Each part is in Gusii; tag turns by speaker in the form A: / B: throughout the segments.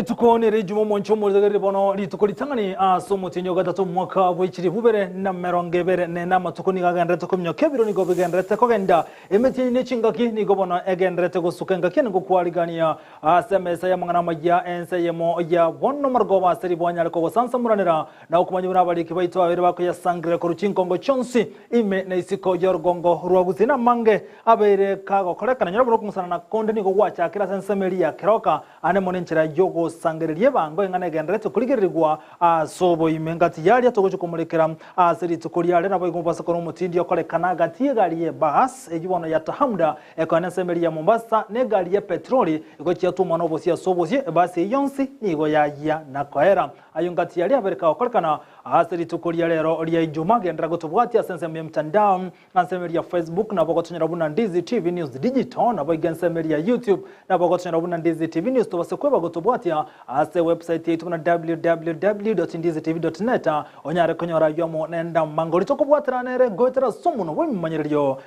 A: Rituko nere ijuma omonche omoritegereri bono rituko ritang'ani ase omotienyi o gatato omwaka bwe chilifu bibere na emerongo ebere nene amatuko nigo agendererete kominyoka ebiro nigo bigendererete kogenda emetienyi ne chingaki nigo bono egendererete gosuka engaki ene ngokwarigania ase emesa y'amang'ana amaya ense eyemo ya bono marogoba ase ribo anyare kogosansamoranera Na okomanya buna abariki baito babere bakoyasangerera korwa chinkongo chionsi ime na isiko y'orogongo rwa gusii namange abeire kagokorekana. Nyora buna okong'usanana konde nigo gwachakire ase ensemo eria ya keroka, aande mono enchera y'ogosangereria ebango eng'ana egendererete korigererigwa ase oboime. Ngati yaria togochia komorekera ase rituko riare, naboigo mobasa korwa omotindi okorekana gati y'egari y'ebus eyio bono ya Tahamda ekoena ensemo eria ya Mombasa na egari ya petroli egochia yatwomwa nobosie ase obosie. Ebasi eyio yonsi nigo yayia na koera. Ayio ngati yaria abere kagokorekana ase rituko ria rero ria Ijumaa. Genderera gotobwatia ase ensemo ya mtandao na ensemo eria ya Facebook nabo ogotonyora buna Ndizi TV News Digital naboigo ensemo eria ya YouTube nabo ogotonyora buna Ndizi TV News tobase kweba gotobwatia ase website yaito buna www.ndizitv.net onyare konyora ayio amo nendamangori tokobwatera nere goetera ase omonwa bw'ebimanyererio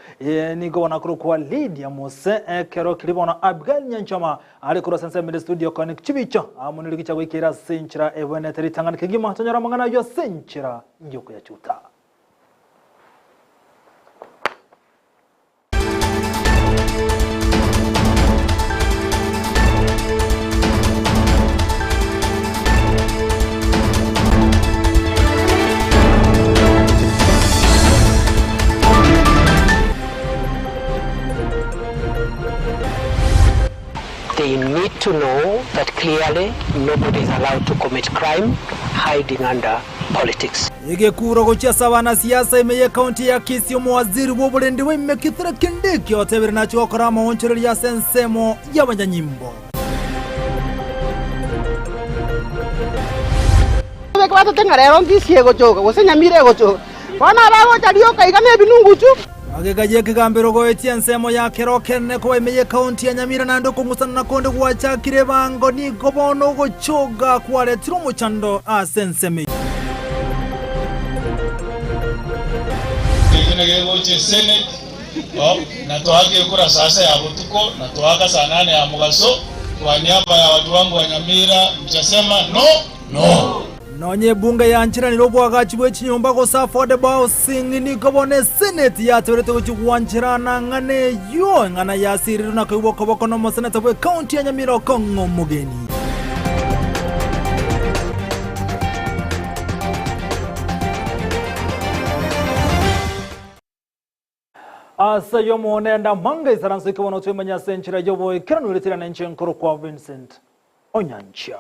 A: nigo bono akorokwa Lydia Mose ekero keria bono Abigail Nyanchama Are korwa ase ensemo ere studio Connect chibicha amo nerigicha goikera ase enchera ebwenerete ritang'ani kegima tonyore amang'ana ayio ase enchera yokoyachuta.
B: They need to know that clearly nobody is allowed to commit crime hiding under politics.
A: Egekuro gochia ase abanasiasa ime y'ekaunti ya Kisii omowaziri bw'oborendi bwa Kithure Kindiki otebire nachie gokora amaonchoreria ase ensemo y'abanyanyimbo.
C: Beke batete ng'a rero Kisii egochoka, gose Nyamira egochoka. Bono abagocha rioka iga nebinunguchu.
A: Magega y'ekegambero goetia ensemo ya Keroka-ene koba ime y'ekaunti ya Nyamira naende okong'usanana konde gwachakire ebango nigo bono ogochoga kwaretire omochando ase ensemo eyio.
D: Ekio negegocha esenate, na toake ekura saa saba ya botuko, na toaka saa nane ya mogaso, kwa niaba ya watu wangu wa Nyamira nchasema no, no.
A: Nonya ebunge yancheranire oboagachi bwe chinyomba gose affordable housing, nigo bono eseneti yateberete gochia gwancherana ng'ana eyio eng'ana yasirirwe na koigwa okoboko nomoseneta bwe county ya Nyamira Okong'o Omogeni. Ase ayio omonene amanga isaranso eke bono twemanye ase enchera y'oboikeranu ere tirana inche nkorokwa Vincent Onyancha.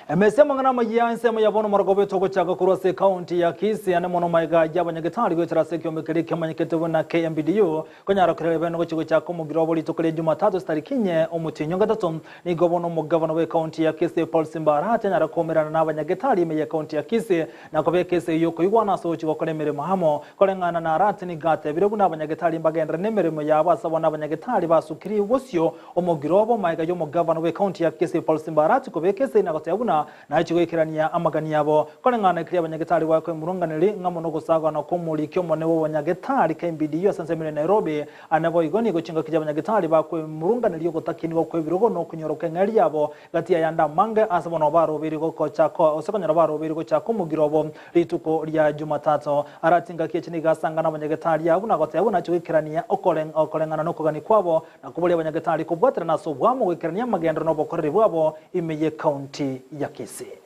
A: Emesa y'amang'ana amayia ensemo ya bono morogoba etogochaka korwa ase ekaunti ya Kisii ande mono maega y'abanyagetari goetera ase ekiombe keria kemanyekete buna KMPDU konyara korera bene gochia gochaka omogiro obo rituko ria Jumatatu chitariki inye omotienyi o gatato nigo bono omogavana bw'ekaunti ya Kisii Paul Simba Arati anyare koumerana n'abanyagetari ime y'ekaunti ya Kisii na kobeka esegi y'okoigwana ase ogochia gokora emeremo amo Koreng'ana na Arati nigo atebire buna abanyagetari mbagenderere nemeremo yabo ase abwo nabanyagetari basukirie bosio omogiro obo maega y'omogavana bw'ecounty ya Kisii Paul Simba Arati kobeka esegi na goteba buna nachi goikerania amagani abo. Koreng'ana ekeria abanyagetari goakwa emurunganeri ng'amo nogosagana kw'omoriki omonene bw'abanyagetari KMPDU ase ensemo ya Nairobi ane boigo nigo chingaki chi'abanyagetari bakwa emurunganeri y'ogotakinigwa kw'ebirogo na okonyora kw'eng'eria yabo Gati y'ayande amange ase bono barobeire gochaka gose konyora barobeire gochaka omogiro obo rituko ria Jumatatu. Arati engaki echi nigo asangana abanyagetari abwo na goteba buna achie goikerania okoreng'ana nokogania kwabo na koboria abanyagetari kobwaterana ase obwamo goikerania amagenderero na obokoreri bwabo ime y'ecounty ya Kisii.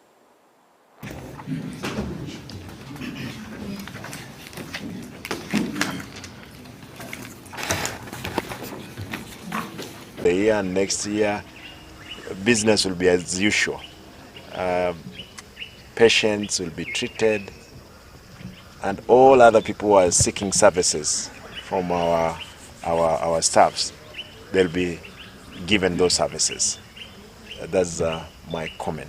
E: The year and next year business will be as usual. Um, patients will be treated and all other people who are seeking services from our, our, our staffs, they'll be given those services. That's uh, my comment.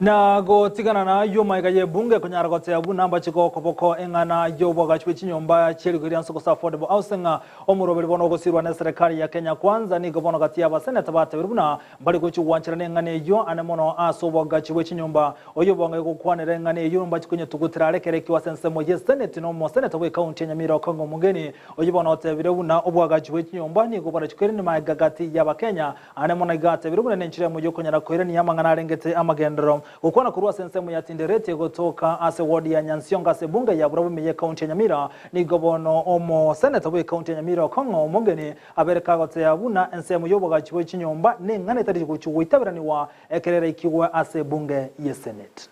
A: Na gotigana nayio magega y'ebunge ekonyara goteba buna mbache gokoboko eng'ana y'oboagachi bwe chinyomba chi'eriko ria nse gose affordable housing. Omoroberi bono ogosirwa neserekari ya Kenya Kwanza nigo bono gati y'abaseneta batebirie buna mbari gochia gwancherana eng'ana eyio ane mono ase oboagachi bwe chinyomba. Oyio bwango gokwanera eng'ana eyio mbache konyetugutera are kerekio ase ensemo y'eseneti na omoseneta bw'ekaunti ya Nyamira Okong'o Omogeni oyio bono otebire buna oboagachi bwe chinyomba nigo borachi koirania magega gati y'abakenya Aane mono iga atebire buna nenchera eyemo y'okonyara koirania amang'ana arengete amagenderero. Gokwana korwa ase ensemo ya Tindereti gotoka ase ward ya Nyansiongo ase ebunge ya Burabwo ime y'ekaunti ya Nyamira, nigo bono omoseneta bw'ekaunti ya Nyamira Okong'o Omogeni abere kagotea buna ensemo y'obogachi bwe chinyomba neng'ana etari gochia goitaberanigwa ekero eraikigwe ase ebunge y'eseneti.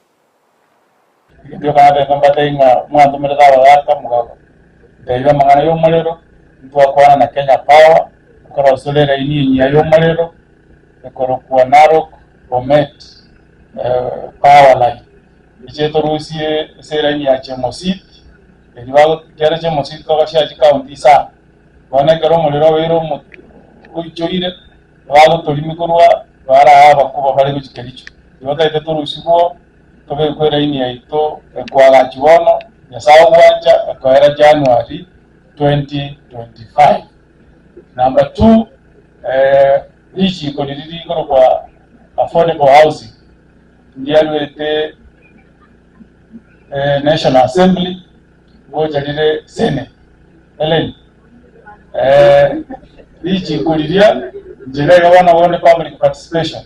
D: Erio kabe mbatebie ng'a mwantomerete abagaaka mogatebia amang'ana y'omorero, ntwakwana na Kenya Power ekorosora eraini enyia y'omorero ekorokwa Narok Bomet Power Line, eche torusie ase eraini ya Chemosit, erio bago ekero Chemosit togochia chikaunti isano. Bono ekero omorero obeire omo oichoire, bagotorimia korwa baraa abakuba bare gochia Kericho. Igo totagete torusigwe tobekwe eraini yaito ekoagachwa bono, Nyasae ogwancha, ekoera January 2025. Number two, richiko riria rikorokwa affordable housing ndiaruete National Assembly gocha rire Senate. Ellen, richiko riria inche iga bono bonde public participation,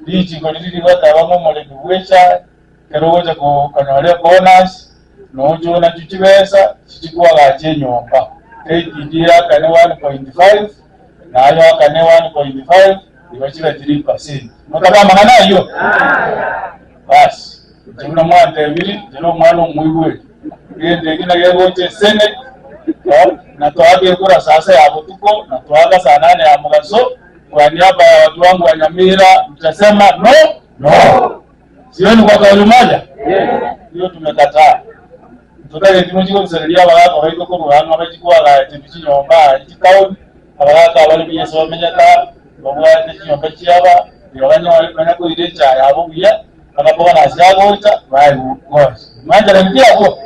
D: richiko riria rigoteba ng'a omoremi bw'echae ekero ogocha konyora ebonus, noche onachwe chibesa chichikoagacha enyomba, KTDA eakane 1.5 naye oakane 1.5 igo chibe 3%. Motabe amang'ana ayio? Basi, inche buna mwantebirie, inche nomwana omoigweri, egento eki nagegocha esenate, na toake ekura saa saba ya botuko, na toaka saa nane ya mogaso, kwa niaba ya watu wangu wa Nyamira, mtasema no no. Sio ni kwa kauli moja? Hiyo tumekataa. Totageti mochie gotusereria abagaka baito korwa ang'e bachie koagacha chinyomba aa chitaoni, abagaka abare buya ase bamenyete aa, babwate chinyomba chiaba, erio banyore banya koira echae yabo buya, bagakoba nase agocha, baegwe bonsi. Mwancherani ki abwo?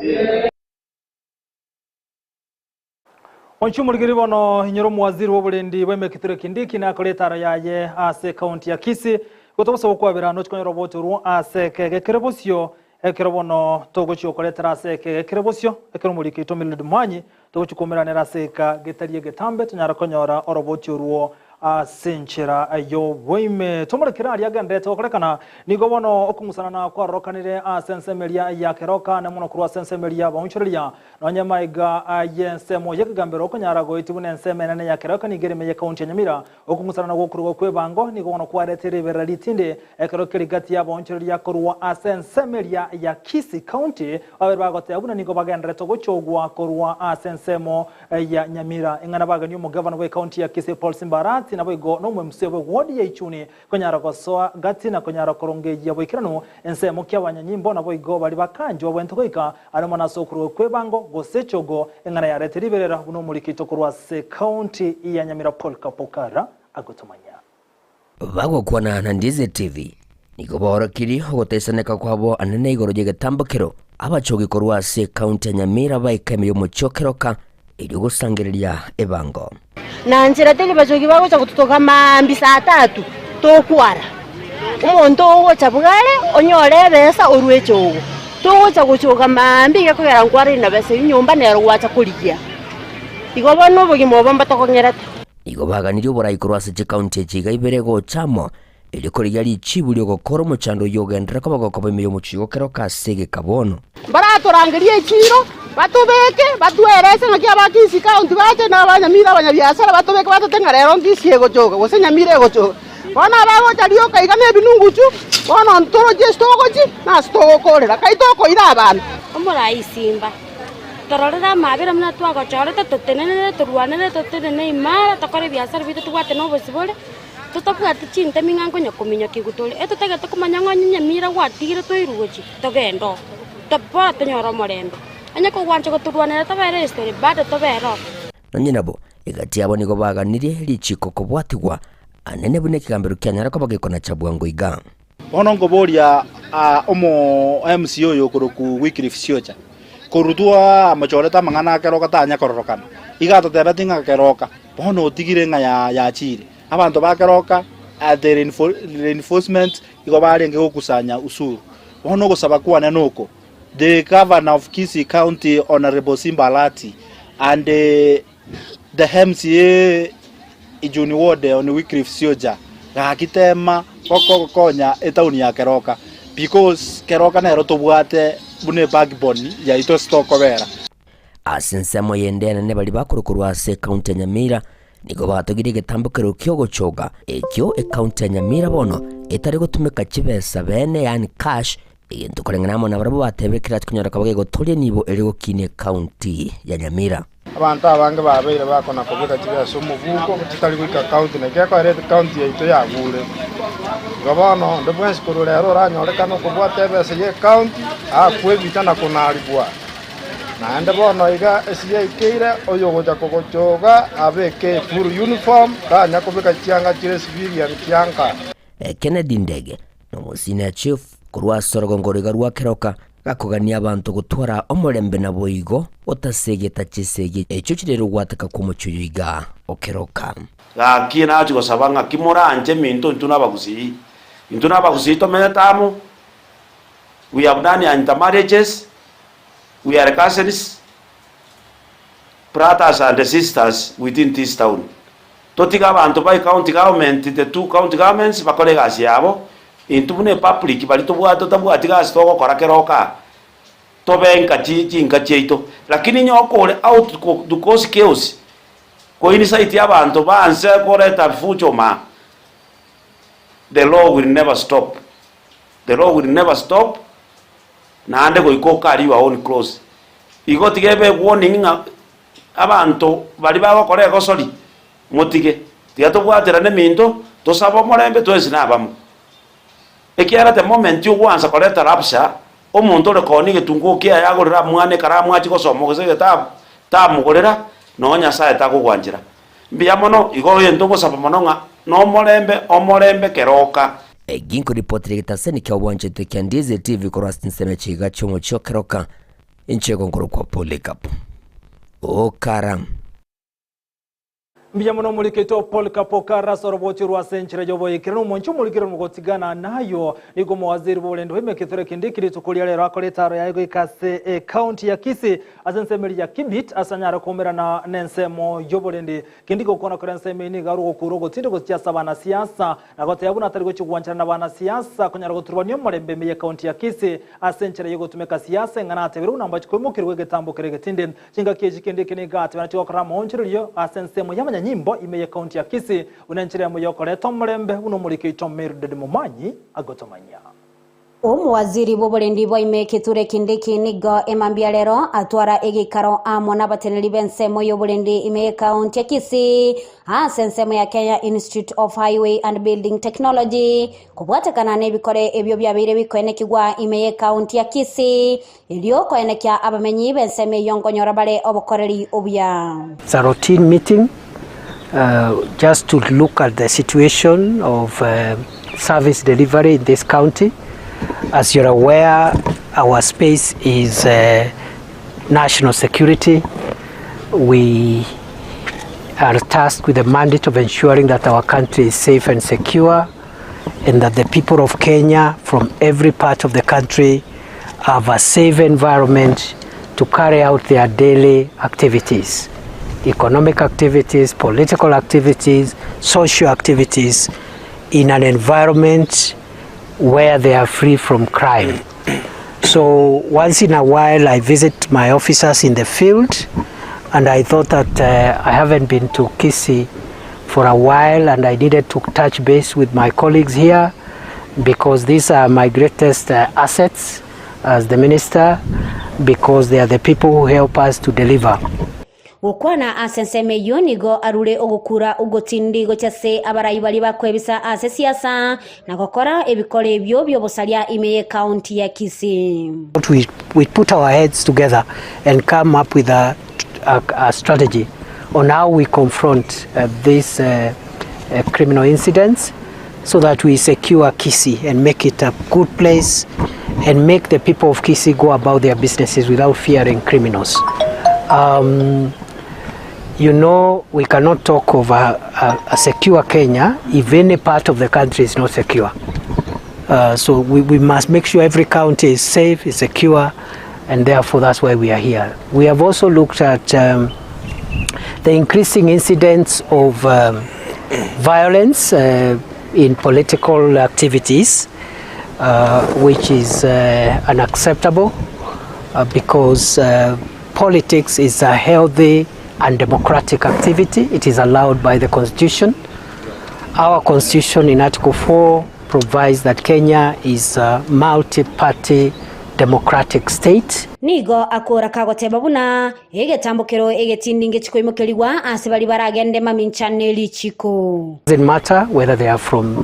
A: Onchia omorigeri bono inyora omowaziri bw'oborendi bw'emekithure Kindiki nakore etaro yaye ase ekaunti ya Kisii gotobosaba okwabera nochi konyora obotorwo ase ekege kere bosio ekero bono togochia gokoretera ase ekege kere bosio ekero omoriki oito Mildred Mwanyi togochia koumeranera ase eka getari egetambe tonyare konyora oroboti orwo Ase enchera y'oboime tomorekere aria agenderete gokorekana, nigo bono okong'usanana kwarorokanire ase ensemo eria ya keroka, na mono korwa ase ensemo eria y'abaonchoreria. Nonye maiga y'ensemo y'ekegambero okonyara goetia buna ensemo enene ya keroka nigo ere ime y'ekaunti ya Nyamira, okong'usanana gw'okorugwa kw'ebango nigo bono kwaretire riberera ritindi ekero keri gati y'abaonchoreria korwa ase ensemo eria ya Kisii County babere bagoteba buna nigo bagenderete gochogwa korwa ase ensemo ya Nyamira. Ing'ana bagenie omogavana bw'ecounty ya Kisii Paul Simba Arati naboigo n'omoMCA bwe ward ya Ichuni konyara gosoa gati na konyara korongeyia boikeranu ensemo ki abanyanyimbo naboigo baria bakanchwa bwente goika are mono ase okorua kw'ebango gose echogo eng'ana yarete riberera buna omorikito korwa ase county ya Nyamira Paul Kapokara agotomanya.
F: Bagokwana na Ndizi TV, nigo baorokirie ogotaisaneka kwabo anene igoro y'egetambokero abachogi korwa ase ekaunti ya Nyamira baika ime y'omochie o Keroka erio gosangereria ebango.
G: Na nchera teri bachogi bagocha gotutoka maambia saa tatu tokwara. Omonto ogocha bware onyore ebesa orue echogo. Togocha gochoka maambia iga kogera nkwarire na besa eywo nyomba nero gwacha korigia. Igo bono obogima obo mbatokong'erete.
F: Nigo baganirie oborai korwa ase chikaunti echi iga ibere gocha amo, erio korigia richibu ri'ogokora omochando oyio ogenderere koba gokoba ime y'omochie gokeroka ase egeka bono.
C: Mbaratorangerie echiiro, batobeke, batwerese ng'aki aba Kisii County bache na aba Nyamira abanyabiasara batobeke batote ng'a rero Kisii egochoka gose Nyamira egochoka. Bono abagocha rioka iga na ebinunguchu, bono ntoroche ase togochia na ase togokorera, kai tokoira abanto.
H: Omorai Simba. Tororere amaabera buna twagochorete, totenenere, torwanere, totenene imara, tokore ebiasara biaito tobwate na obosibore, totabwati chintemi ng'a nkonya kominyokia tore. Etotagete komanya ng'a onye nyamira gwatigire toirwe gochia, togende oo, bora tonyore omorembe. Onye kogwancha gotorwanera tobere history bado tobere oo.
F: Nonye nabo, egati yabo nigo baganirie richiiko kobwatigwa anene buna ekegambero kianyara koba gekonacha bwango iga.
I: Bono nkoboria omo MCA oyo okorokwa Wycliffe Siocha, korwa twamochorete amang'ana a Keroka tanya kororokana, iga atotebetie ng'a Keroka bono otigire ng'a yachire. Abanto ba Keroka at the reinforcement igo barenge gokusanya usuru. Bono ogosaba kwane noko, the governor of Kisii County Honourable Simba Arati and the MCA Ijuni Ward Hon Wycliffe Siocha gaki tema gokonya etown ya Keroka because Keroka nero tobwate buna ebackbone yaito ase tokobera.
F: Ase ensemo y'ende enene baria bakorwa korwa ase ekaunti ya Nyamira Nigo batogirie egetambokero ki'ogochoga ekio ekaunti ya Nyamira bono etari gotumeka chibesa bene yaani cash, egento koreng'ana amo nabarabwo batebire kerache konyoreka bagegotoria nibo ere gokinia ekaunti ya Nyamira.
J: Abanto abange babeire bakona kobeka chibesa omobuko chitari goika county naki ekoera ecounty yaito yagure. Igo bono onde bwensi korwa rero oranyorekane okobwata ebesa ye county aakwe ebiita na konarigwa. Naende bono iga ase yaikeire, oyogocha kogochoga abeke full uniform, tanya kobeka chianga chire civilian chianka.
F: Kennedy Ndege na omosenior chief korwa ase orogongo roiga rwa Keroka gakogania abanto gotwara omorembe naboigo gotasegeta chisegi echio chire rogwateka kw'omochie oyo iga o Keroka.
K: Gaki nachia gosaba ng'aki moranche minto intwe nabagusii, intwe nabagusii tomenyete amo, we have done intermarriages, We are cousins, brothers and sisters within this town. Totige abanto ba ecounty government, the two county governments bakore egasi yabo, intwe buna epublic baria tobwate totabwati gasi togokora kera okaa, tobe nka chi chinka chiaito. Lakini onye okore out to cause chaos, ko incite abanto banse koreta fujo maa, the law will never stop, the law will never stop. Naende goika okarie your own clothes. Igo tiga ebe warning ng'a abanto baria bagokora egosori motige. Tiga tobwaterane eminto, tosabe omorembe twensi nabamo. Ekiagera the moment ogwansa koreta rapture, omonto ore koonia egetunguo kiaye agorere amwana ekaramu achie gosoma gose egetabu, tamogorera, nonye Nyasaye takogwanchera. Mbuya mono, igo egento ngosaba mono ng'a nomorembe, omorembe keroka.
F: Eki nkoripotera egetaseni kia obwanchete kia Ndizi TV korwa ase chinsemo chiga chi'omochie o Keroka, inche igo nkorokwa Polycarp Okara.
A: Mbuya mono omorikete Polycarp Okara ase oroboti orwo ase enchera y'oboikeranu omonche omorikire omogotigana nayo nigo omowaziri bw'oborende bw'emekethore Kindiki rituko ria rero akore etaro yaye goika ase ecounty ya Kisii ase ensemo eria ya Kibit ase anyare koumerana nensemo y'oborendi Kindiki gokwana kore ensemo eye nigo arogokura ogotindi gochia ase abanasiasa Na goteba buna atari gochia gwanchana nabanasiasa konyara goturubania omorembe ime y'ekaunti ya Kisii ase enchera y'ogotumeka siasa eng'ana atebire buna mbachi koimokerigwa egetambo kere egetindi. Chingaki echi kende eke nigo atebire nachi gokora amaonchorerio ase ensemo y'amanyanyimbo ime y'ekaunti ya Kisii buna enchera emo y'okoreta omorembe buna omoriki oito Mildred Momanyi agotomanyia.
L: Omowaziri bw'oborendi bwa ime Kithure Kindiki nigo emambia rero atwara egeikaro amo nabateneneri b'ensemo y'oborendi ime y'ekaunti ya Kisii ase ensemo ya Kenya Institute of Highway and Building Technology kobwatekana nebikore ebio biabeire bikoenekigwa ime y'ekaunti ya Kisii erio koenekia abamenyi b'ensemo eyio nkonyora bare obokoreri obuya.
B: It's a routine meeting just to look at the situation of service delivery in this county. As you're aware, our space is national security. We are tasked with the mandate of ensuring that our country is safe and secure and that the people of Kenya from every part of the country have a safe environment to carry out their daily activities economic activities, political activities, social activities in an environment where they are free from crime. So once in a while I visit my officers in the field and I thought that uh, I haven't been to Kisii for a while and I needed to touch base with my colleagues here because these are my greatest uh, assets as the minister because they are the people who help us to deliver.
L: Gokwana ase ensemo eyio nigo arure ogokura ogotindi gochia ase abarai baria bakwebisa ase siasa na gokora ebikore ebio bi'obosaria ime y'ekaunti ya Kisii.
B: We, we put our heads together and come up with a, a, a strategy on how we confront uh, these uh, uh, criminal incidents. so that we secure Kisii and make it a good place and make the people of Kisii go about their businesses without fearing criminals. Um, you know, we cannot talk of a, a, a secure Kenya if any part of the country is not secure. Uh, so we, we must make sure every county is safe, is secure, and therefore that's why we are here. We have also looked at um, the increasing incidents of um, violence uh, in political activities, uh, which is uh, unacceptable uh, because uh, politics is a healthy and democratic activity. It is allowed by the Constitution. Our Constitution in Article 4 provides that Kenya is a multi-party democratic state.
L: Nigo akora kagoteba buna egetambokero egetindi ngechikoimokerigwa ase bari baragende mamincha ne richiko.
B: Doesn't matter whether they are from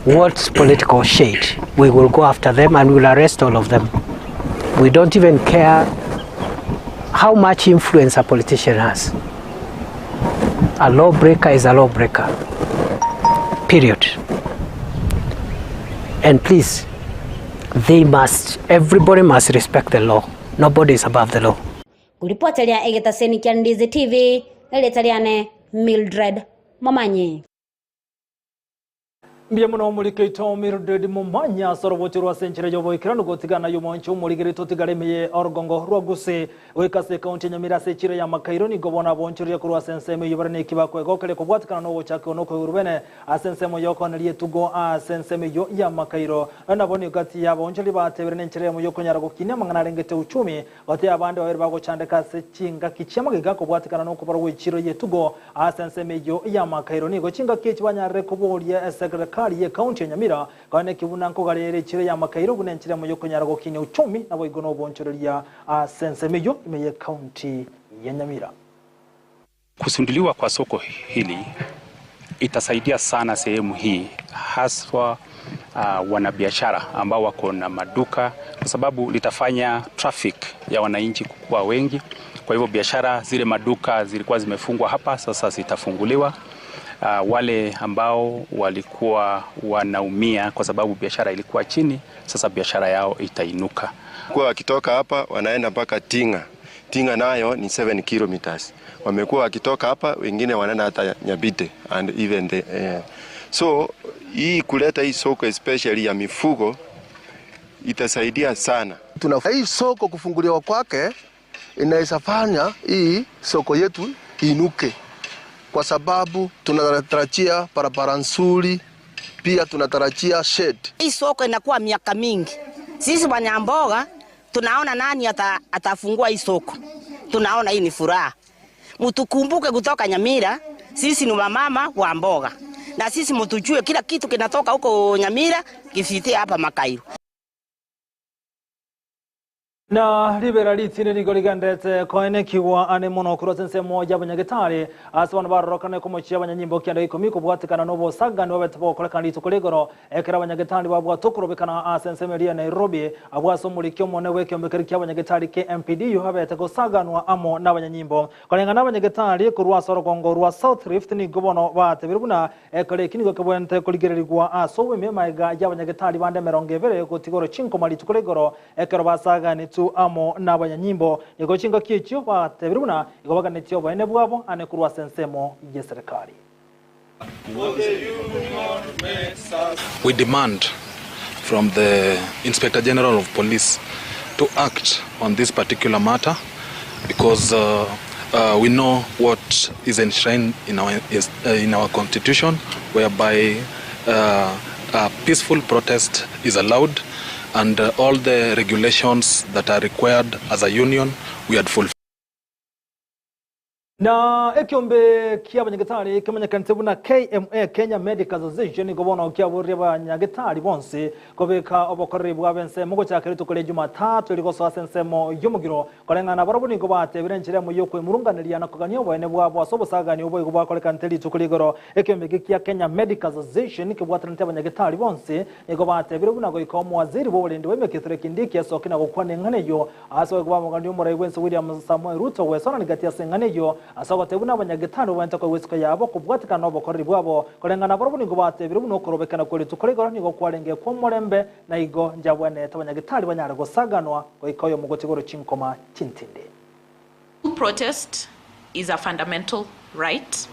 B: what political shade, we will go after them and we will arrest all of them. We don't even care how much influence a politician has. A lawbreaker is a lawbreaker. Period. And please, they must, everybody must respect the law. Nobody is above the law.
L: Ngoripoteria egetaseni kia Ndizi TV, erieta riane Mildred Momanyi.
A: Mbuya mono omorike oito Mildred Momanya ase orobochi rwa ase enchera y'oboikeranu gotigana na omonche omorigeri totigare ime ye orogongo rwa Gusii goika ase ekaunti ya Nyamira ase echiro ya Makairo nigo bono abonchoreria korwa ase ensemo eyio bare neki bakoegokeria kobwatikana na ogochakigwa na okoigorwa bene ase ensemo y'okoneria etugo ase ensemo eyio ya Makairo nabo nigo gati y'abaonchoreria batebire nenchera eyemo y'okonyara gokinia amang'ana arengete uchumi Gati y'abande babere bagochandeka ase chingaki chi'amagega kobwatekana nokobarwa gw'echiro y'etugo ase ensemo eyio y'amakairo. Nigo chingaki echi banyarire koboria eserekari y'ecounty ya Nyamira konya neki buna nkogarere echiro y'amakairo buna enchera emo y'okonyara gokinia uchumi naboigo nobonchoreria ase ensemo eyio ime y'ecounty ya Nyamira.
M: Kuzinduliwa kwa soko hili itasaidia sana sehemu hii haswa uh, wanabiashara ambao wako na maduka kwa sababu litafanya traffic ya wananchi kukua wengi. Kwa hivyo biashara zile maduka zilikuwa zimefungwa hapa sasa zitafunguliwa. Uh, wale ambao walikuwa wanaumia kwa sababu biashara ilikuwa chini, sasa biashara yao itainuka.
N: Kwa wakitoka hapa wanaenda mpaka Tinga. Tinga nayo ni 7 kilometers. Wamekuwa wakitoka hapa wengine wanaenda hata Nyabite and even the, eh. So hii kuleta hii soko especially ya mifugo itasaidia sana.
O: Tuna hii soko kufunguliwa kwake inaweza fanya hii soko yetu inuke, kwa sababu tunatarajia barabara nzuri, pia tunatarajia shed.
P: Hii soko inakuwa miaka mingi, sisi wanyamboga tunaona nani ata, atafungua hii soko, tunaona hii ni furaha. Mtukumbuke kutoka Nyamira, sisi ni wamama wa mboga, na sisi mtujue kila kitu kinatoka huko Nyamira kifitie hapa Makairo.
A: Na ribera ritinde nigo rigenderete koenekigwa ane mono korwa ase ensemo y'abanyagetari ase bono barorokane komochia abanyanyimbo kianda ikomi kobwatekana na obosagani babete bogokorekana rituko ria igoro ekero abanyagetari babwate okorobekana ase ensemo eria ya Nairobi abwo ase omoriki omone bw'ekeombe keria kia abanyagetari KMPDU abete gosaganwa amo nabanyanyimbo koreng'ana abanyagetari korwa ase orogongo rwa South Rift nigo bono batebire buna ekero eki nigo kebwenerete korigererigwa ase oboime magega y'abanyagetari bande emerongo ebere gotigoro chinkoma rituko ria igoro Ekero basaganetwe amo nabanyanyimbo, nigo chingaki echio batebire buna igo baganetie oboene bwabo ane korwa ase ensemo y'eserekari.
Q: We demand from the Inspector General of Police to act on this particular matter because uh, uh, we know what is enshrined in our, uh, in our constitution whereby uh, a peaceful protest is allowed and uh, all the regulations that are required as a union we had fulfilled.
A: Na ekiombe ki'abanyagetari kemanyekanete buna KMA, Kenya Medical Association, nigo bono kiaborerie abanyagetari bonsi kobeka obokoreri bwabo ensemo gochaka rituko ria Jumatatu eri gosoa ase ensemo y'omogiro. Koreng'ana nabarabwo nigo batebire enchera emo y'okwemurunganeria na kogania oboene bwabo ase obosagani oboigo bwakorekanete rituko ria igoro. Ekiombe eke kia Kenya Medical Association kebwatanete abanyagetari bonsi nigo batebire buna goika omowaziri bw'oborendi bw'emekethero Kindiki asoke na gokwana eng'ana eyio ase oboigo bw'amogani omorai bw'ense William Samoei Ruto gwesonani gati ase eng'ana eyio. Ase ogotebia buna abanyagetari babaente koigwa isiko yabo kobwatekana nobokoreri bwabo, koreng'ana barobwo nigo batebire buna okorobekana kwe rituko rigoro nigo kwarenge kw'omorembe, na igo njabwenerete abanyagetari banyare gosaganwa goika oyomo gotigoro chinkoma chintindi.
R: To protest is a fundamental right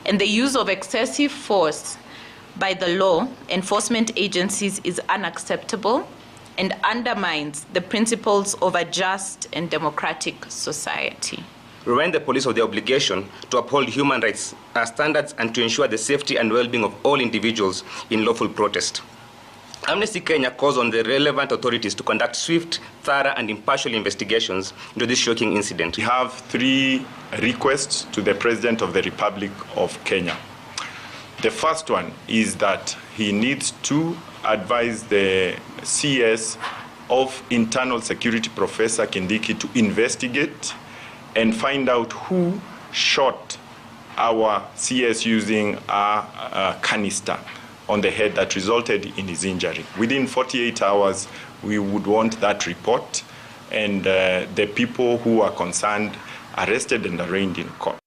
R: and the use of excessive force by the law enforcement agencies is unacceptable and undermines the principles of a just and democratic society.
S: Remind the police of their obligation to uphold human rights standards and to ensure the safety and well-being of all individuals in lawful protest. Amnesty Kenya calls on the relevant authorities to conduct swift, thorough and impartial investigations into this shocking incident.
T: We have three requests to the President of the Republic of Kenya. The first one is that he needs to advise the CS of Internal Security, Professor Kindiki, to investigate and find out who shot our CS using a, a canister on the head that resulted in his injury. Within 48 hours, we would want that report and uh, the people who are concerned arrested and arraigned in court.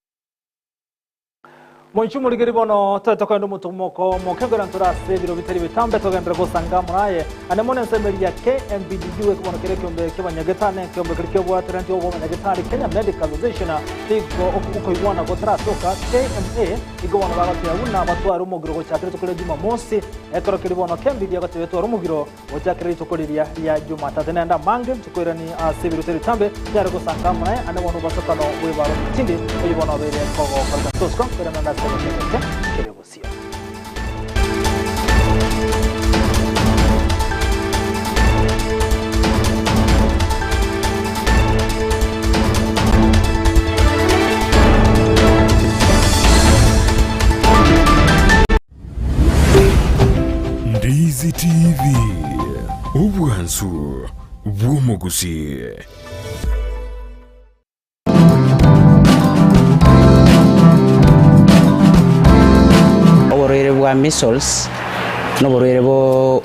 A: Moinche omorigeri bono toete kogenda omotomoko moke nkogenda ntore ase ebiro bitari bitambe togenderere gosanga amo naye. Ande mono ensemeri ya KMPDU eke bono kere ekeombe ki'abanyagetari na ekeombe keria ki'obwaterenti obw'abanyagetari Kenya Medical Association nigo okoigwana gotarasoka KMA nigo bono bagoteba buna batware omogiro gochakera rituko ria Jumamosi ekero keria bono KMPDU egoteba etware omogiro Gochakera rituko riria ria Jumatatu naende amange ntokoiranie ase ebiruta ebitambe, tayare gosanga amo naye, ande bono obosokano bw'ebarua omochindi, oyio bono obeire kogokoreka tosuka nkoirana naende ase egechiko eke kere bosio.
U: Ndizi TV, obwansu bw'omogusi.
V: Oborwaire bwa measles noborwaire bo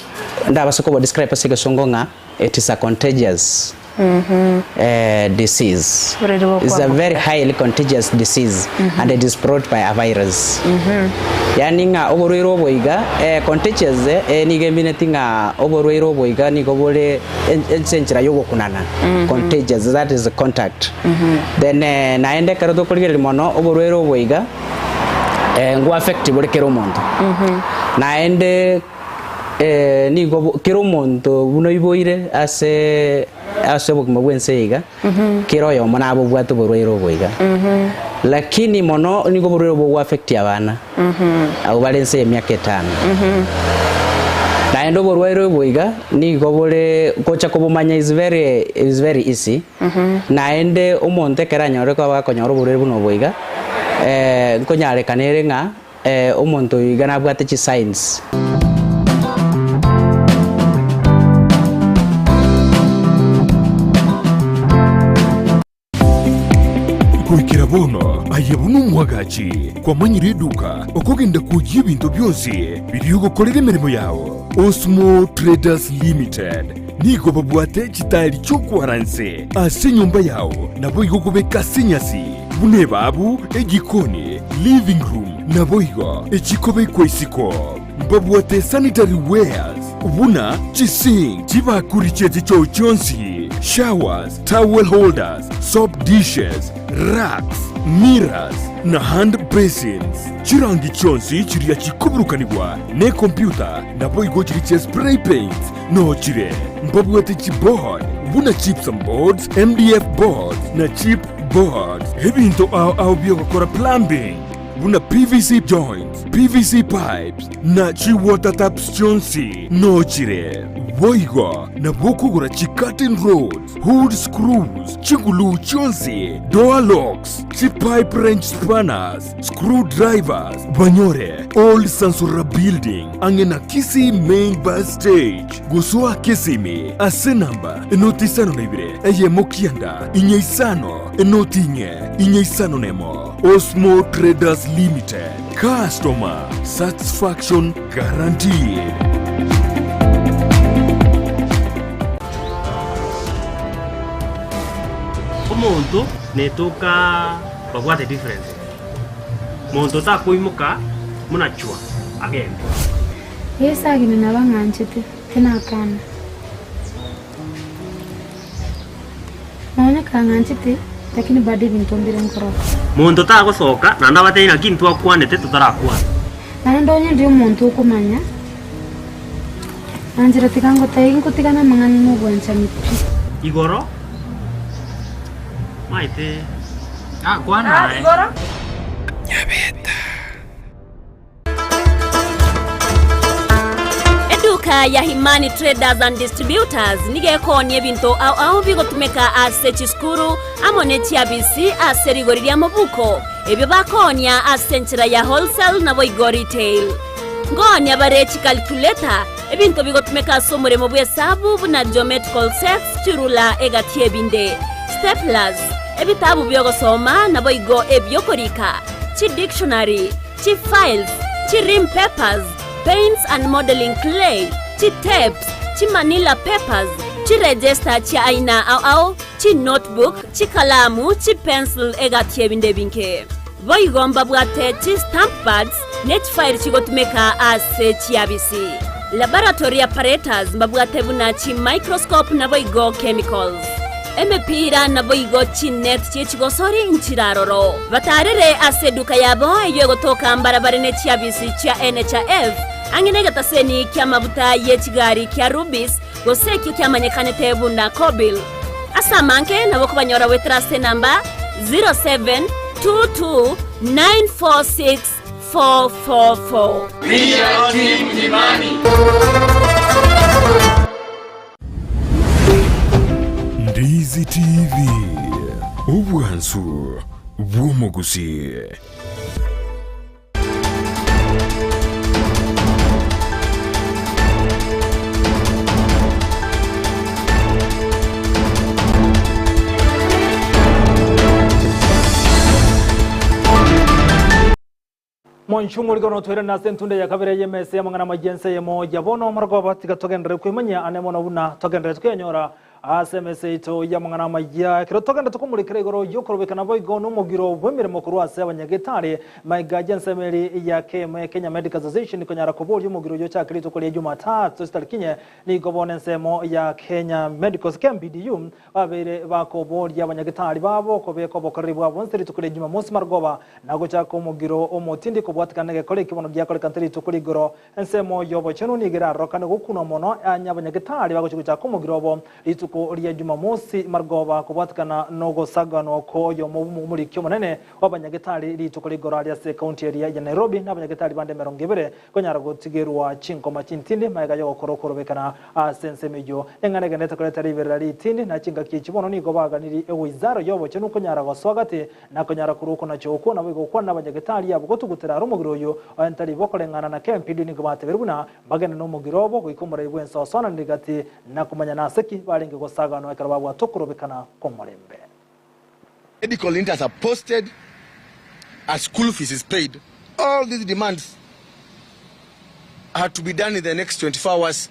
V: ndabase kobo describe ase egesongo ng'a it is a contagious disease. It's a very highly contagious disease and it is brought by a virus. Yaani ng'a oborwaire obo iga contagious nigo emineti ng'a oborwaire obo iga nigo bore ase enchera ya ogokunana contagious that is contact. Then naende ekero tokorigereria mono oborwaire obo iga ngwa affect bore kera omonto. Naende. Nigo kera omonto buna oiboire ase ase obogima bw'ense eye iga, kera oyomo nabobwate oborwaire obo iga. Lakini mono nigo oborwaire obo bogoaffect abana, abwo bare ense y'emiaka etano. Naende oborwaire obo iga, nigo bore gocha kobomanya is very is very easy, naende omonto ekero anyorire koba gakonyora oborwaire buna obo iga, nkonyarekana ere ng'a Omonto oyo iga nabwate chisigns.
U: Goikera bono aye buna omwagachi kwamanyire eduka okogenda kwoyia ebinto bionsi biria ogokorera emeremo yao. Osmo Traders Limited nigo babwate chitairi chi'okwara inse ase enyomba yao naboigo kobeka ase enyasi. Buna ebaabu, ejikoni, living room, naboigo echikobekwa isiko. Mbabwate sanitary wares buna chisink, chibakuri chie chichoo chionsi, showers, towel holders, soap dishes, racks, mirrors na hand basins. Chirangi chionsi chiria chikoburukanigwa ne computer naboigo chiria chia spray paints noo chire. Mbabwate chiboard buna gypsum boards, MDF boards na chip Boards, ebinto ao ao bi'ogokora plumbing, buna PVC joints, PVC pipes, na chi-water taps chionsi nochire. Boigo nabo okogora chi-curtain rods, hood screws, chiguluu chionsi, door locks, chi-pipe wrench spanners, screw drivers, banyore Old Sansora Building ang'e na Kisii Main Bus Stage. Gosoa Kisimi ase namba enoti isano na ibere eyemo kianda inye isano enoti inye inye isano nemo. Osmo Traders Limited, customer satisfaction guaranteed.
W: Omonto netoka.
D: Babwate differences. Monto takoimoka buna chwa agende.
E: Yeso agende nabang'anchete, tinakana. Nonya kang'anchete, lakini bado ebinto mbire nkoroka.
D: Monto tagosoka naende abatebie naki ntwakwanete totarakwana.
E: Naende onye ndi omonto okomanya, nanchera tiga ngotebie ngotigane amang'ana na obwanchani pi.
D: Igoro maete nakwana aye.
W: Eduka ya Himani Traders and Distributors nigo ekoonia ebinto ao ao bigotumeka ase chisukuru amo ne chiabisi ase rigori ria mobuko, ebio bakoonia ase enchera ya wholesale naboigo retail. Nkoonia bare chicalculator, ebinto bigotumeka ase omoremo bw'esabu buna geometrical sets, chirula egati ebinde, staplers, ebitabu bi'ogosoma naboigo ebi'okorika, chidictionary, chi-files, chi-rim papers, paints and modelling clay, chi-tapes, chi-manila papers, chi-register chia aina ao ao, chi-notebook, chikalamu, chi-pencil egati ebinde ebinge. Boigo mbabwate chi-stamp pads ne chifairi chigotumeka ase chiabisi. Laboratory apparatus mbabwate buna chi-microscope naboigo chemicals. Emepira naboigo chinet chi'echigosori nchiraroro. Batarere ase eduka yabo eyio egotoka mbarabare ne chiabisi chia NHIF, ang'e negetaseni ki'amabuta ye chigari kia Rubis, gose ekio kiamanyekanete buna Kobil. Ase amange nabo okobanyora goetera ase enamba 0722946444.
X: We are Team Imani.
U: Ndizi TV, obwansu bw'omogusi.
A: Monchung'u rigo notwere nase entunde ya kabere y'emesa y'amang'ana amayia ense eyemo ya bono omorogoba tiga togenderere kwemanyia ane mono buna togenderere tokenyora ase emesa yaito y'amang'ana amayia ekero togenda tokomorekera igoro y'okorobekana boigo n'omogiro bw'emeremo korwa ase abanyagetari maiga y'ensemo eri ya KMA Kenya Medical Association konyara koboria omogiro oyo ochake rituko ria Jumatatu chitariki inye nigo bono ensemo ya Kenya Medical KMPDU Babeire bakoboria abanyagetari babo kobeka obokoreri bwabo bonsi rituko ria Jumamosi marogoba, na gochaka omogiro omotindi kobwatikana negekora ekio bono giakorekanete rituko rigoro. Ensemo y'obochenu nigo erarorokane gokunwa mono anye abanyagetari bagochia gochaka omogiro obo rituko ria Jumamosi marogoba kobwatikana nogosaganwa kw'oyomo bw'omoriki omonene bw'abanyagetari rituko rigoro aria ase ekaunti eria ya Nairobi na abanyagetari bande emerongo ebere konyara gotigerwa chinkoma chintindi magega y'ogokora okorobekana Ase ensemo eyio, eng'ana egenderete koreta riberera ritindi, na chingaki echi bono nigo baganirie egoizaro y'obochenu konyara gosoa gati, na konyara korwa okonacha okwo, naboigo gokwana nabanyagetari abwo gotugutera are omogiro oyio, onye tari bo koreng'ana na kempindu nigo batebirie buna mbagende nomogiro obo goika omorai bw'ense osoananire gati, na komanya nase ki barenge gosaganwa ekero babwate okorobekana kw'omorembe.
Y: Medical interns are posted, as school fees is paid. All these demands are to be done in the next 24 hours,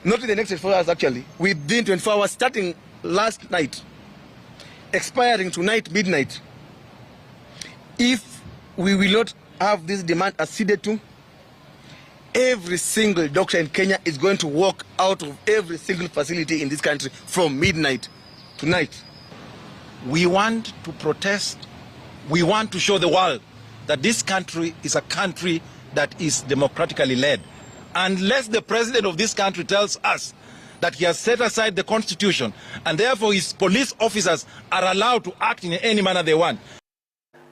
Y: not in the next 24 hours actually, within 24 hours starting last night, expiring tonight midnight. If we will not have this demand acceded to, every single doctor in Kenya is going to walk out of every single facility in this country from midnight tonight.
Z: We want to protest. We want to show the world that this country is a country that is democratically led. Unless the president of this country tells us that he has set aside the constitution and therefore his police officers are allowed to act in any manner they want.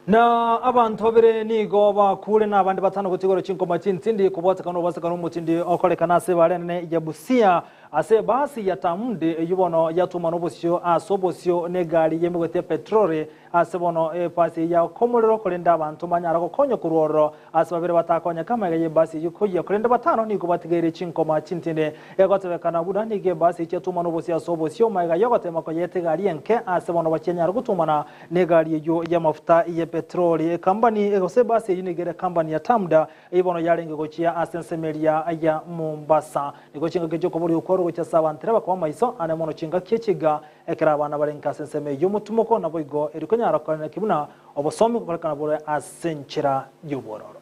A: Na abanto babere nigo bakuure na abande batano gotigora chinkoma chintindi kobwatekana obosekano omotindi okorekana ase ebara enene ya Busia ase ebasi ya Tamd eyio bono yatumana obosio ase obosio negari y'emegwete ya petroli ase bono ebasi eyio yaoka omorero korende abanto mbanyara gokonya korwa ororo ase babere batakonyeka amaiga y'ebasi eyio koyia korende batano nigo batigaire chinkoma chintindi egotebekana buna nigo ebasi eyio chiatumana obosio ase obosio maiga yogotema koyeta egari enke ase bono bachianyara gotumana Negari eyio y'amafuta ye petroli, ekambani gose ebasi eyio nigo ere ekambani ya Tamda, eyio bono yarenge gochia ase ensemo eria ya Mombasa. Nigo chingaki chi'okoboria okwo gochia ase abantere bakoba amaiso ane mono chingaki echiga ekero abana bare nka ase ensemo eyio omotumoko naboigo eri konyara koreneki buna obosomi gokorekana bore ase enchera y'obwororo.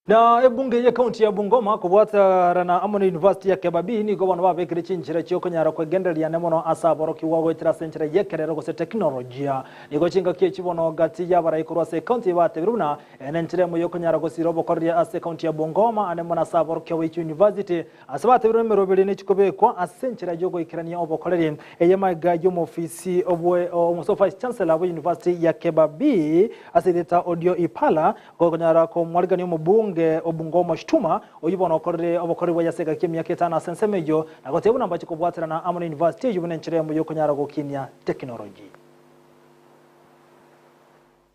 A: Na ebunge y'ekaunti ya Bungoma kobwaterana amo na University ya Kibabii nigo bono babekire chinchera chiokonyara kwegendereria ane mono ase aborokigwa goetera ase enchera y'ekerero gose teknolojia. Nigo chingaki echi bono gati y'abarai korwa ase ekaunti eye batebire buna eye nenchera emo yokonyara gosira obokoreria ase ekaunti ya Bungoma ane mono ase aborokigwa baichwe university Ase batebirwe emeroberi nechikobekwa ase enchera y'ogoikerania obokoreri, eye magega y'omofisi bwe omoso Vice Chancellor bwe University ya Kibabii ase erieta Odio Ipala gokonyara komwarigania omobunge o Bungoma Situma oyio bono okorire obokoreri bwaye ase egaki y'emiaka etano ase ensemo eyio na goteba buna mbache kobwaterana amo ne University eyio buna enchera eyemo y'okonyara gokinia technology.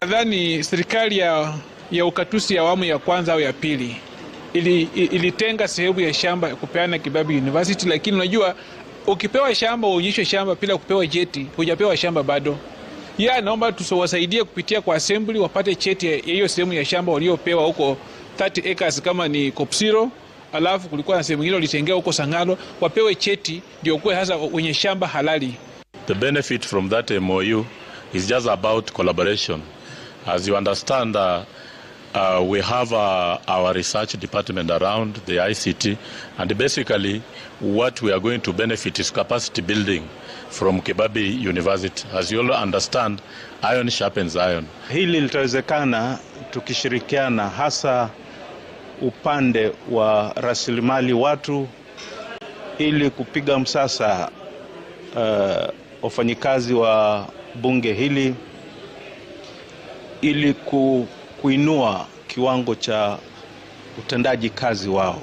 C: Nadhani serikali ya, ya ukatusi ya awamu ya kwanza au ya pili ili, ilitenga sehemu ya shamba ya kupeana Kibabii University, lakini unajua ukipewa shamba uonyeshwe shamba bila kupewa cheti, hujapewa shamba bado. Yeye anaomba tuwasaidie kupitia kwa assembly wapate cheti ya hiyo sehemu ya shamba waliopewa huko 30 acres kama ni Kopsiro, alafu kulikuwa na sehemu nyingine walitengewa huko Sangalo, wapewe cheti ndio kuwe hasa wenye shamba halali.
G: The benefit from that MOU is just about collaboration. As you understand, uh, uh, we have uh, our research department around the ICT, and basically what we are going to benefit is capacity building from Kibabii University. As you all understand, iron sharpens iron.
H: Hili litawezekana tukishirikiana hasa upande wa rasilimali watu ili kupiga msasa wafanyikazi wa bunge hili ili ku, kuinua kiwango cha utendaji kazi wao.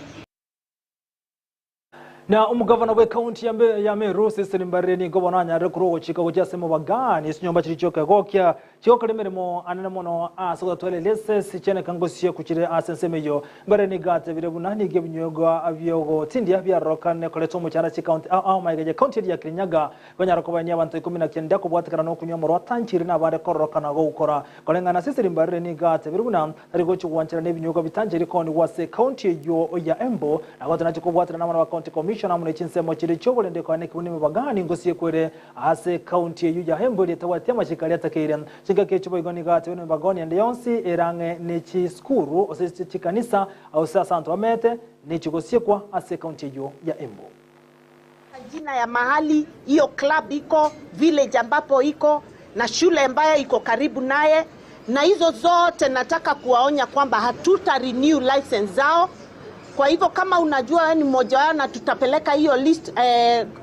A: Na omogavana bw'ekaunti ya Mbe- ya Meru Cecily Mbarire nigo bono anyarire korwa ogochika gochia ase omobagani ase chinyomba chiria chiokegokia chigokora emeremo anene mono ase gotatwara elisesi chianeka ngosie kuchire ase ensemo eyio. Mbarire nigo atebire buna nigo ebinywegwa biogotindia biarorokane koreta omochando ase chikaunti ao ao magega ya ekaunti eria ya Kirinyaga Konyara kobainia abanto 19 kobwatekana nokunywa omorwa atanchire nabande kororokana gogokora. Koreng'ana ase Sirimbarire nigo atebire buna tari gochia gwancherana ebinyugwa bitanchiri koonigwa ase ekaunti eyio ya Embu na gotanachi kobwaterana amo na ba county commissioner amo ne chinsemo chiria chioborende koanekigwa nemebagani ngosiekwa ere ase ekaunti eyio ya Embu eria etabwati amachiko aria atakeire. Chingaki echio boigo nigo atebire nemebagoni ende yonsi ere ang'e ne chisukuru gose chikanisa gose ase abanto bamete nechigosiekwa ase ekaunti eyio ya Embu.
I: Jina ya mahali hiyo club iko, village ambapo iko na shule ambayo iko karibu naye, na hizo zote nataka kuwaonya kwamba hatuta renew license zao. Kwa hivyo kama unajua wewe ni mmoja wao, na tutapeleka hiyo list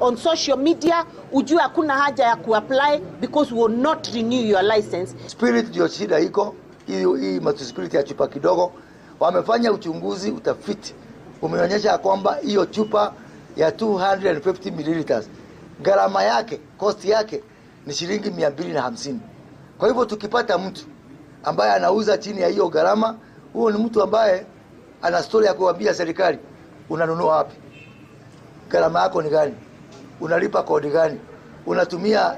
I: on social media, ujue hakuna haja ya kuapply because we will not renew your license.
J: Spirit ndio shida iko hii, hii matu spirit ya chupa kidogo. Wamefanya uchunguzi, utafiti umeonyesha ya kwamba hiyo chupa ya 250 milliliters gharama yake, cost yake ni shilingi 250. Kwa hivyo tukipata mtu ambaye anauza chini ya hiyo gharama, huo ni mtu ambaye ana story ya kuambia serikali, unanunua wapi, gharama yako ni gani, unalipa kodi gani, unatumia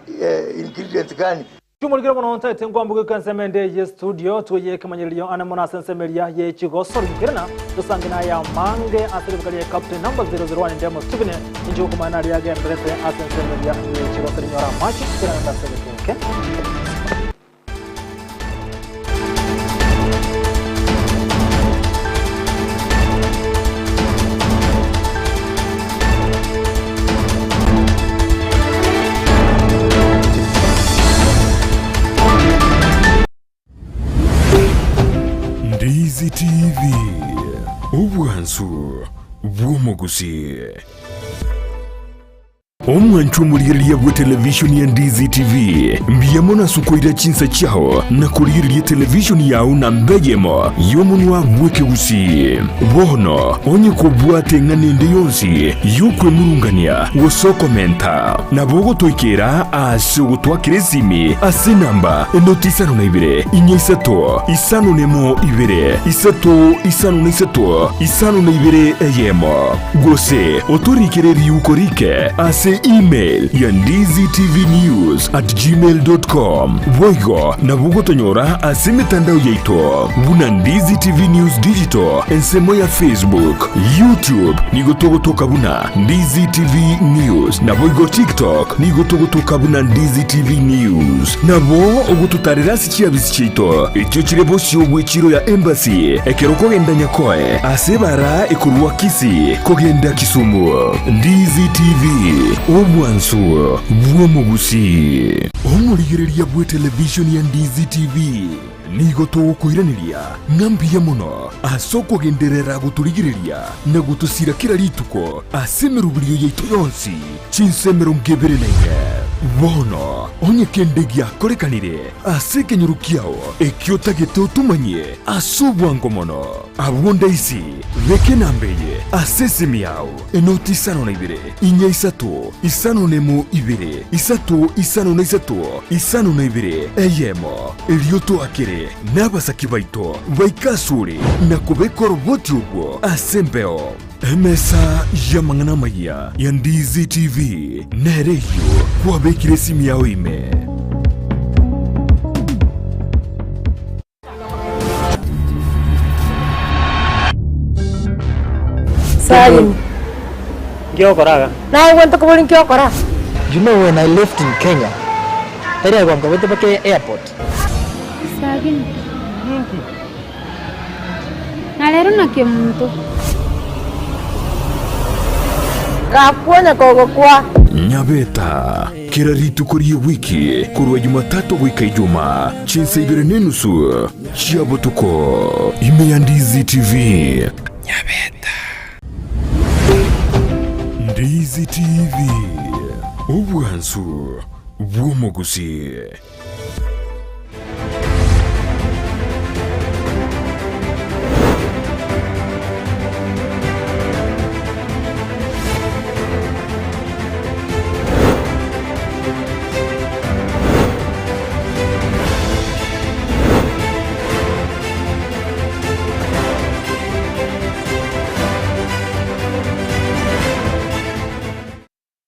J: ingredient gani.
A: Chumorikire mono ntaete nkwamboka goika ensemo ende ye studio tuoye ekemanyererio ane mono ase ensemo eria ye chigosori nkerena tosange naye amange ase ribuka ria Captain number 001 Ndemo Stephen inche gokomanya naria agenderete ase ensemo eria ye chigosori nyora amache kerana ase egekeke.
U: Ndizi TV, obwansu bw'omogusii. Omwanchwa omorigereria bw'etelevishoni ya Ndizi TV, mbuya mono ase okoira chinsa chiao na korigereria etelevishoni yao namba eyemo y'omonwa bw'ekegusii. Bono, onye kobwate eng'ana ende yonsi y'okwemurungania gose okomenta, nabo ogotoikera ase ogotwakera esimi ase enamba enoti isano na ibere, inya isato, isano nemo ibere, isato isano na isato, isano na ibere eyemo. Gose otorikere riuko rike ase email ya ndizitvnews@gmail.com. Boigo nabo ogotonyora ase emetandao yaito buna Ndizi TV News Digital ensemo ya Facebook, YouTube nigo togotoka buna Ndizi TV News naboigo TikTok nigo togotoka buna Ndizi TV News. Nabo ogototarera ase chiabisi chiaito echio chire bosio bw'echiro ya Embassy ekero okogenda Nyakoe ase ebara ekorwa Kisii kogenda Kisumu. Ndizi TV, obwansu bw'omogusii. Omorigereria bw'etelevishoni ya Ndizi TV nigo togokoiraneria ng'a mbuya mono ase okogenderera gotorigereria na gotosira kera rituko ase emeroberio yaito yonsi chinsa 24. Bono onye kende giakorekanire ase ekenyoro kiao ekio otagete otomanyie ase obwango mono, abwo ndaisi beka enamba eye ase esimi yao, enoti isano na ibere, inya isato, isano nemo ibere, isato isano na isato, isano na ibere, eyemo, erio toakere nabasaki baito baike asore na kobeka oroboti obwo ase embeo. Emesa y'amang'ana amayia ya Ndizi TV nere eyio kwabekire esimi yao ime.
E: Salim.
D: Nki ogokora iga?
E: Naye gento kobori nki okora?
B: You know when I left in Kenya, tari agwankabete mpaka airport.
E: Sagini. Na rero naki omonto. Gakuonya kogokwa.
U: Nyabeta, kera rituko ri'ewiki korwa Jumatatu goika Ijumaa, chinsa ibere nenusu chia botuko, ime ya Ndizi TV. Nyabeta. Ndizi TV, obwansu bw'omogusii.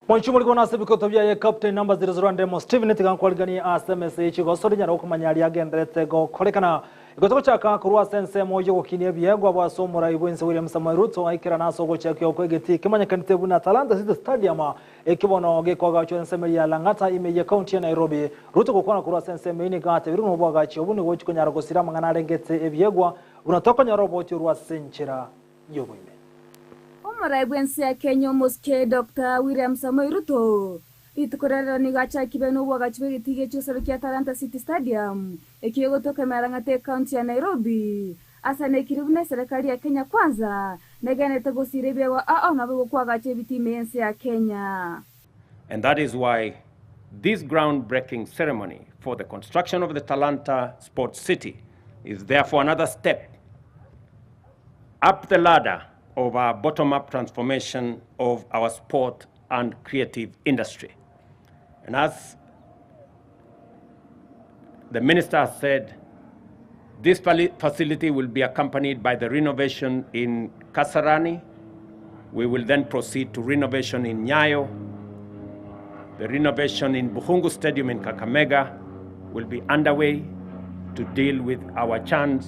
A: Mwanchi omorikwa nase ebikoto biaye Captain number 00 Ndemo Steven tiga nkwariganie ase emesa ye chigosori nyara okomanya aria agenderete gokorekana. Igo togochaka korwa ase ensemo yogokinia ebiegwa abwo ase omorai bwense William Samoei Ruto aikerana ase ogochakio kwe egetii kemanyekanete buna Talanta City Stadium eki bono gekoagachwa ensemo ya Lang'ata ime ye county ya Nairobi. Ruto gokwana korwa ase ensemo eyio nigo atebirie buna oboagachi obo nigo gochi konyara gosira amang'ana arengete ebiegwa buna tokonyora oboti orwa ase enchera y'oboime.
F: Omorai bw'ense ya Kenya omosike Doctor William Samoei Ruto rituko ria rero nigo achakire nobwagachi bw'egetii gie chiosoro kia Talanta City Stadium ekio egotoka emerang'ate ecounty ya Nairobi. Asanekire buna eserekari ya Kenya Kwanza negenderete gosiira ebiegwa ao nabo egokwagacha ebitii ime y'ense ya Kenya.
K: And that is why this groundbreaking ceremony for the construction of the Talanta Sports City is therefore another step up the ladder of our bottom-up transformation of our sport and creative industry. And as the minister has said, this facility will be accompanied by the renovation in Kasarani. We will then proceed to renovation in Nyayo. The renovation in Bukhungu Stadium in Kakamega will be underway to deal with our CHAN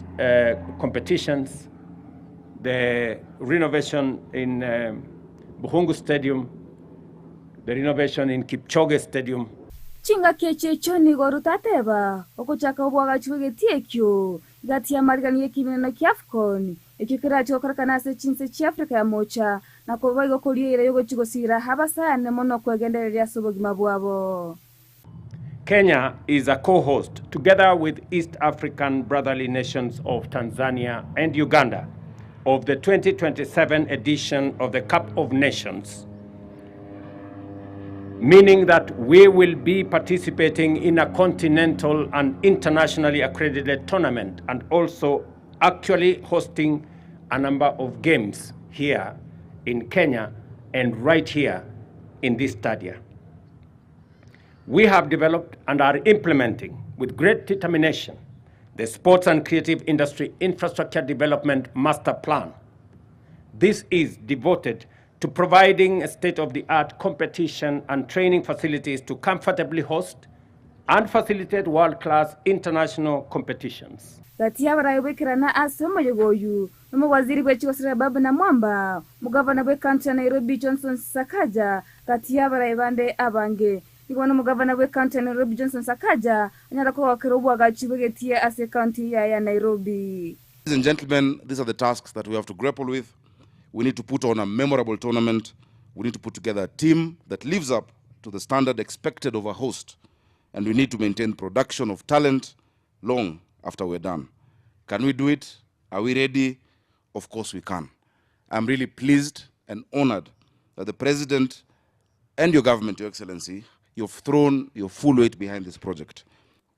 K: competitions. The renovation in Bukhungu Stadium, the renovation in Kipchoge Stadium.
F: Chingaki echi echio nigo Ruto ateba, Ogochaka oboagachi bw'egetii ekio gati y'amarigani y'ekiminano kia Afcon, ekio kerache gokorekana ase chinse chi'Africa ya Moocha, na koba igo koria eira y'ogochia gosiira abasani mono kwegendereria ase obogima bwabo.
K: Kenya is a co-host, together with East African brotherly nations of Tanzania and Uganda, of the 2027 edition of the Cup of Nations. meaning that we will be participating in a continental and internationally accredited tournament and also actually hosting a number of games here in Kenya and right here in this stadia. We have developed and are implementing with great determination the Sports and Creative Industry Infrastructure Development Master Plan. This is devoted to providing state-of-the-art competition and training facilities to comfortably host and facilitate world-class international competitions.
F: Gati y'abarai bw'ekerana ase omoyega oyu nomowaziri bw'echigosera Ababu Namwamba, omogavana bw'ecounty ya Nairobi Johnson Sakaja, gati y'abarai bande abange. Nigo nomogavana bw'ecounty ya Nairobi Johnson Sakaja anyara kogokera obwagachi bw'egetie ase ecounty yaye ya Nairobi.
L: Ladies and gentlemen, these are the tasks that we have to grapple with. We need to put on a memorable tournament. We need to put together a team that lives up to the standard expected of a host. And we need to maintain production of talent long after we're done. Can we do it? Are we ready? Of course we can. I'm really pleased and honored that the President and your government, Your Excellency, you've thrown your full weight behind this project.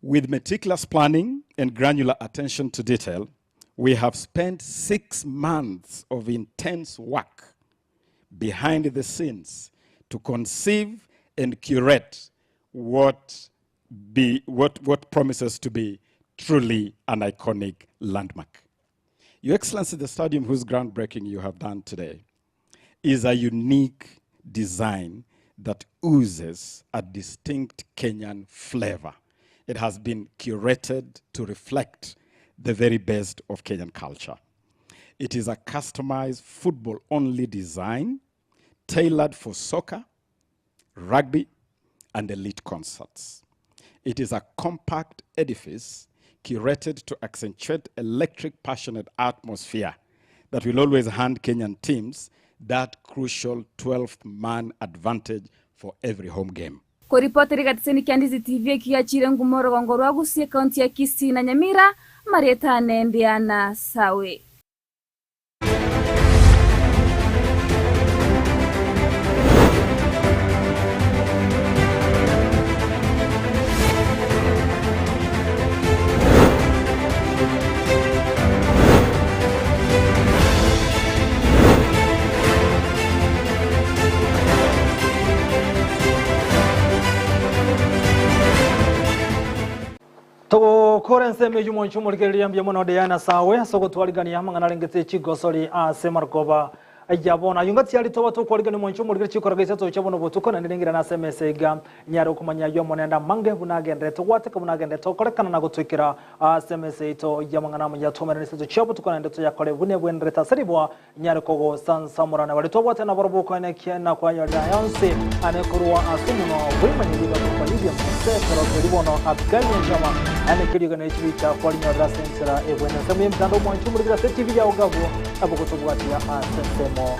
M: With meticulous planning and granular attention to detail, we have spent 6 months of intense work behind the scenes to conceive and curate what promises to be truly an iconic landmark. Your Excellency, the stadium whose groundbreaking you have done today is a unique design that oozes a distinct Kenyan flavor. It has been curated to reflect the very best of Kenyan culture. It is a customized football-only design tailored for soccer, rugby, and elite concerts. It is a compact edifice curated to accentuate electric, passionate atmosphere that will always hand Kenyan teams that crucial 12th man advantage for every home game.
F: Koripoteri gatiseni kia Ndizi TV ekiachire ngumo rogongo rwa Gusii county ya Kisii na Nyamira Marieta Nendiana Sawe.
A: Togokora ensemo eyio mwanche omorigereria mbuya mono Diana Sawe ase ogotwarigania amang'ana arengete chigosori ase marogoba ya bono. Ayio ngati aria toba tokwarigania mwanche omorigereria chikoraga isato chia bono botuko naende nengera nase emesa iga nyare okomanya ayio amo naende amange buna agenderete gwateka buna agenderete gokorekana na gotoikera ase emesa yaito y'amang'ana amaya twaumerane isato chia botuko naende toyakore buna ebwenerete ase ribwa nyare kogosansamorana. Baria twabwate nabarobwo okoenekia na kwanyorera aya onsi ane korwa ase omonwa bw'emanyiri igakorokwa Lydia Mose, ekero keria bono Abigaili Nchama aye nekeriogi ne chibicha kwarinyorera ase enchera ebwenerete. Ensemo y'emitandao omwanche omorikire ase etibi yao gabwo nabo gotobwatia ase ensemo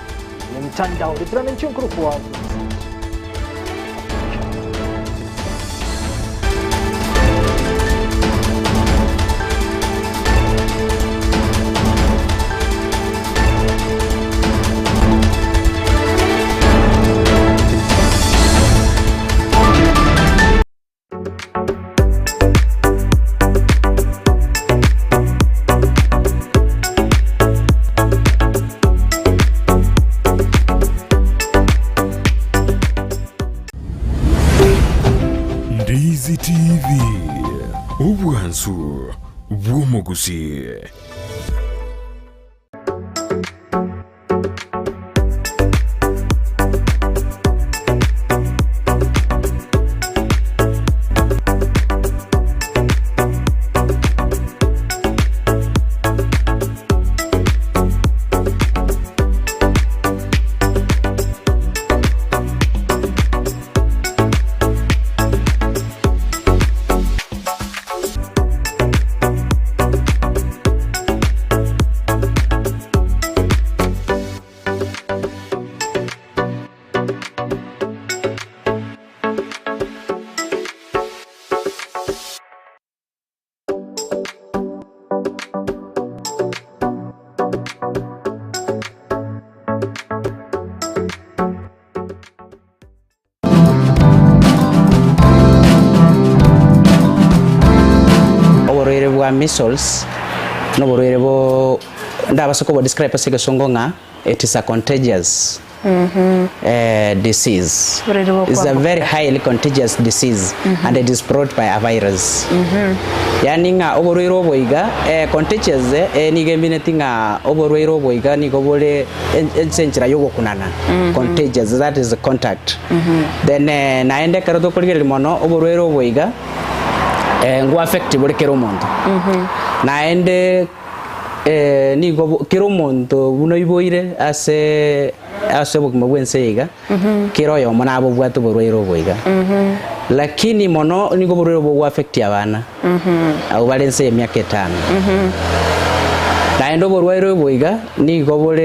A: y'emitandao. Ritirana inche nkorokwa Vincent.
U: Ndizi TV, obwansu bw'omogusii.
V: bwa measles noborwaire bo ndabase kobo describe ase egesongo ng'a it is a contagious disease.
N: Oborwaire bwa
V: It's a
N: kwamboka.
V: very highly contagious disease and it is brought by a virus. Yaani ng'a oborwaire obo iga eh, contagious eh, nigo emineti ng'a oborwaire obo iga nigo bore en- ase enchera ya ogokunana contagious that is contact. Then eh, naende ekero tokorigereria mono oborwaire obo iga eh, ngwa affect bore kera omonto. Naende eh, nigo bo- kera omonto buna oiboire ase ase obogima bw'ense eye iga, kera oyomo nabobwate oborwaire obo iga. Lakini mono nigo oborwaire obo bogwa affect abana, abwo bare ense y'emiaka etano. Naende oborwaire obo iga nigo bore.